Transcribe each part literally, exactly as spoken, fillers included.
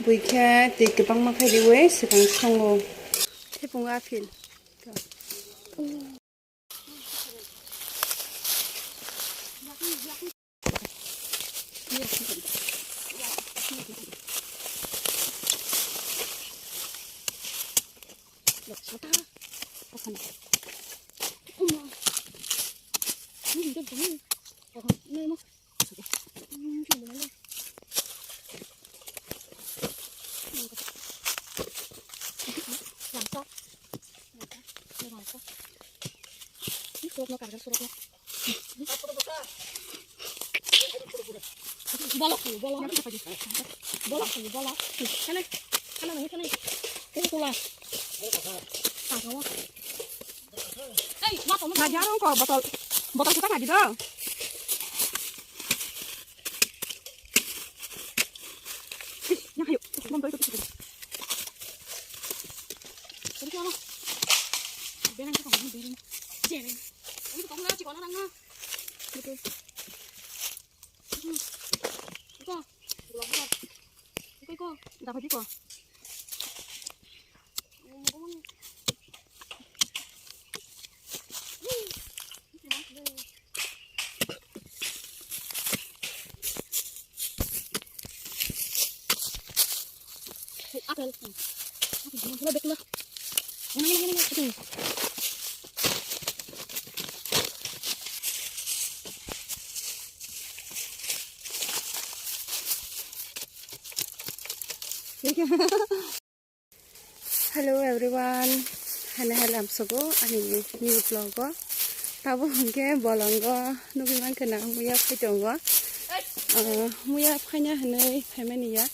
Buikhe twi kwbangma khai riwi swkang songo. Thepung aphil. Bolok, bolok. Bolok, bolok. Kana, kana nang kana. Kini kula. Tahu. Hei, ma tomo. Ngajar ko botol. Botol kita ngaji do. Yang ayo, bom doi. Jadi apa? Bereng ko, bereng. Bereng. Ini ko na ci ko na na. Betul. Iko, iko, iko. Dapat iko. Apel. Apel, apel, apel. Hello everyone, hane hale amsogo ani new vlog o. Tabo hwnkhe bolongo nugwi mankhe na muya phai tongo. Ah, muya phaina hwnwi phaimani ya.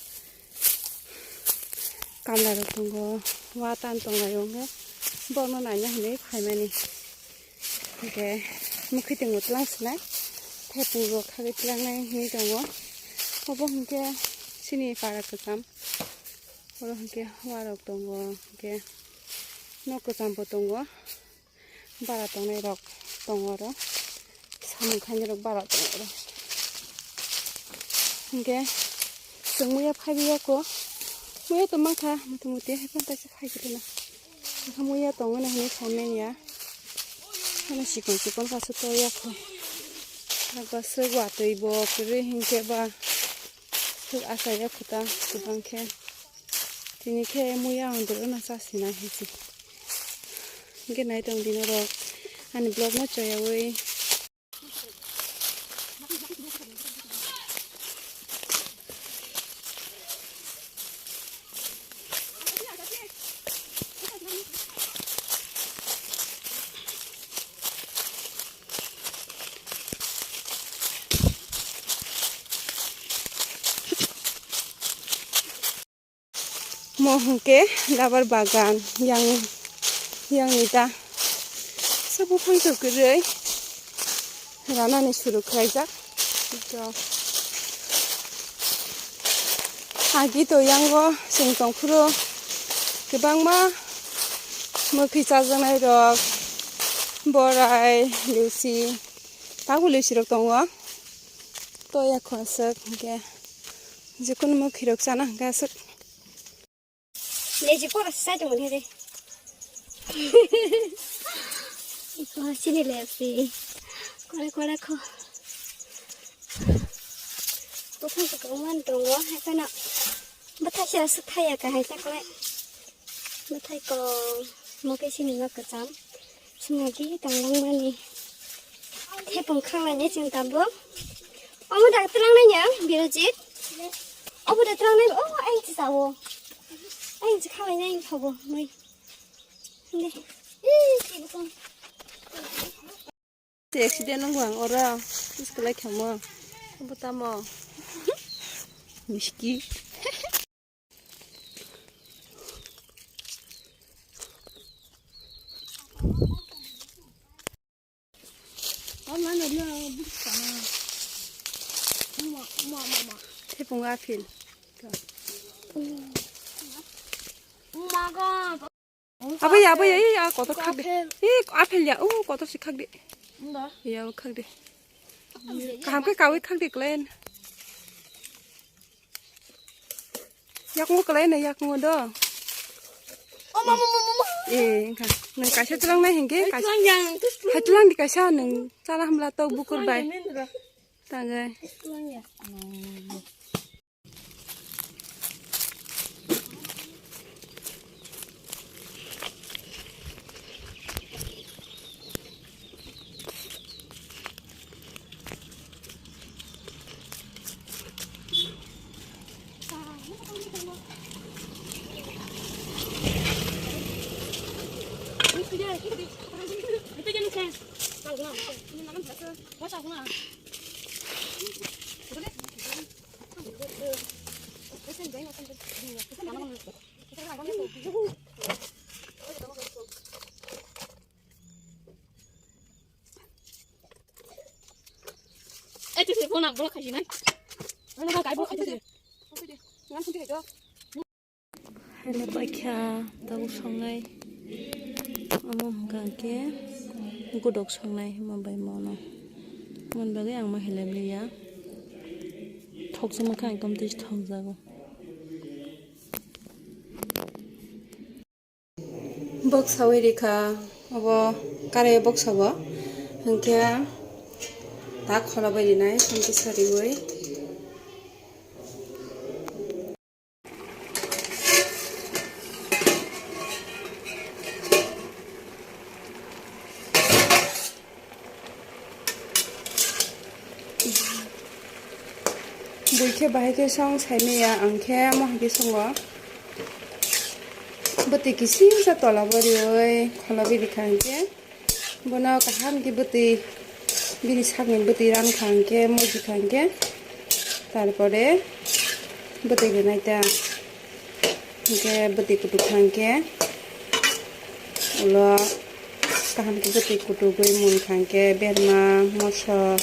Kamla rok tongo, wa tan tonglai o hwnkhe borokno naina hwnwi phaimani. Hwnkhe mwkhwtwng bo twlang sinai, thepung bo khagwi tlangnai hwnwi tongo. Obo hwnkhe chini para kwcham, oro hwnkhe wa rok tongo, hwnkhe nok kwcham bo tongo. Bara tongnai rok tongo oro. Samung khainai rok bara tongo oro. Hingke chwng muya phaibi yako. Muya tong mankha muti muti hai phano taisa phai khe tongna. Muya tongo hinui saimanya. Hano sikon sikon kaisa to yako. Abo swk watwi bo kwrwi hingke ba swk achai ya khuta kwbang khe. Tini khe muya ang doro no chasina hinsi. Hingke nai tong di norok ani vlog no choyawi. Mo hwnkhe rubber bagan yang, yang ni ta. Sa buphang twi kwrwi ranani suru khlaijak. To agi to yango chwng tongphuru kwbangma mwkhwi chajaknai rok, borai, lusi, tabuk lusi rok tongo. To ya khosok hwnkhe. Jikunu mwkhwirok chana hwnkhe aswk. Leji pora sai tongmani re. Iko chini lepsi. Kore kore kho. Buphang kok man tongo, hai phano. Bwthai se aswk thaiya kahai ta kore. Bwthai kok. Mo khe chini ma kwcham. Swnagi tonglang mani. Thepung khanglainai chwng tabuk. Omo da twlangnai ya, Birojit. Obo da twlangnai, oh, ayang chi sao. Ayang chi khanglainai ang thobo, noi. Deh. Ih, chi bukung. Accident nang bang ora. Is kelai khamo. Obo tamo. Miski. Thepung aphil. Abo ya, abo ya, iya, kotor khak de. Aphel. Ih, aphel ya, oh, kotor si khak de. Iya, khak de. Kaham khe kawi khak de, klen. Yakung kwlai na yakung do. Oh, mama, mama, mama. Eh, engkha. Nang kaisa tulang nai hingke. Hai kaisa tulang yang, terus tulang. Hai tulang di kaisa nang chala hamla to bukur bai. Tulang yang, Nendra. Tagai. Tulang yang. Eh, tu sih, kau nak bola kasih, man? Mana kau kai bola kasih? Hele bakha tabuk songnai. Omo hwnkha khe godok songnai hwnba bai mono. Mon bagwi ang ma hele liya. Thoksa mankha ang tamo twi thokjago. Bok sawi rikha obo kare bok sabo hwnkhe ta kholabai rinai thanti sariwi. Buikhe bahai khe song saimaya, ang khe mohai khe songo. Bwtwi kisisa tola bo riwi kholabi rikha hinkhe. Bono kaham khe bwtwi, bini sakni bwtwi rankha hwnkhe, mojikha hwnkhe, tarpore bwtwi rwnaita hwnkhe bwtwi kutukha hwnkhe ulo kaham khe bwtwi kutugwi munkha hwnkhe berma moso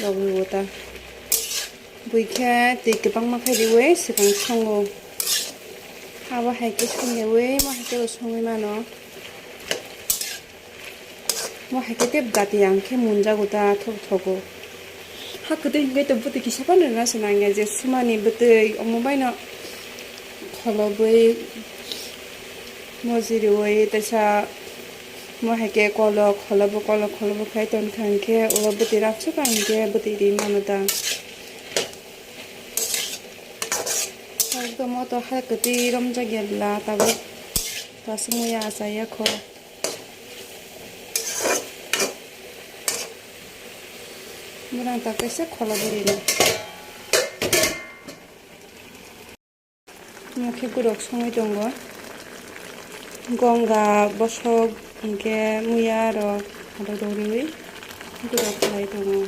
rogwi uta. Buikhe twi kwbangma khe riwi swkang songo. Abo hai khe songyawi, mo hai khe bo songwi mano. Mo hai khe tei bwtwi ang khe munjago da thok thogo. Ha kwtwi hwnkhe to bwtwi kisa phano rwna se nangya je swmani bwtwi omo baino kholobwi moji riwi teisa mo hai khe kolo kholobo kolo kholobo khai tonkha hwnkhe ulo bwtwi ransukha hwnkhe bwtwi ri mano da. Ekdom o to hai kwtwi romjak ya bwla tabuk. Tasuk muya achai ya kho. Bwrang ta kaisa khola bwrwi no. Omo khe gurok songwi tongo. Gonga bosok hinkhe muya rok aro rw riwi gurok khlai tongo.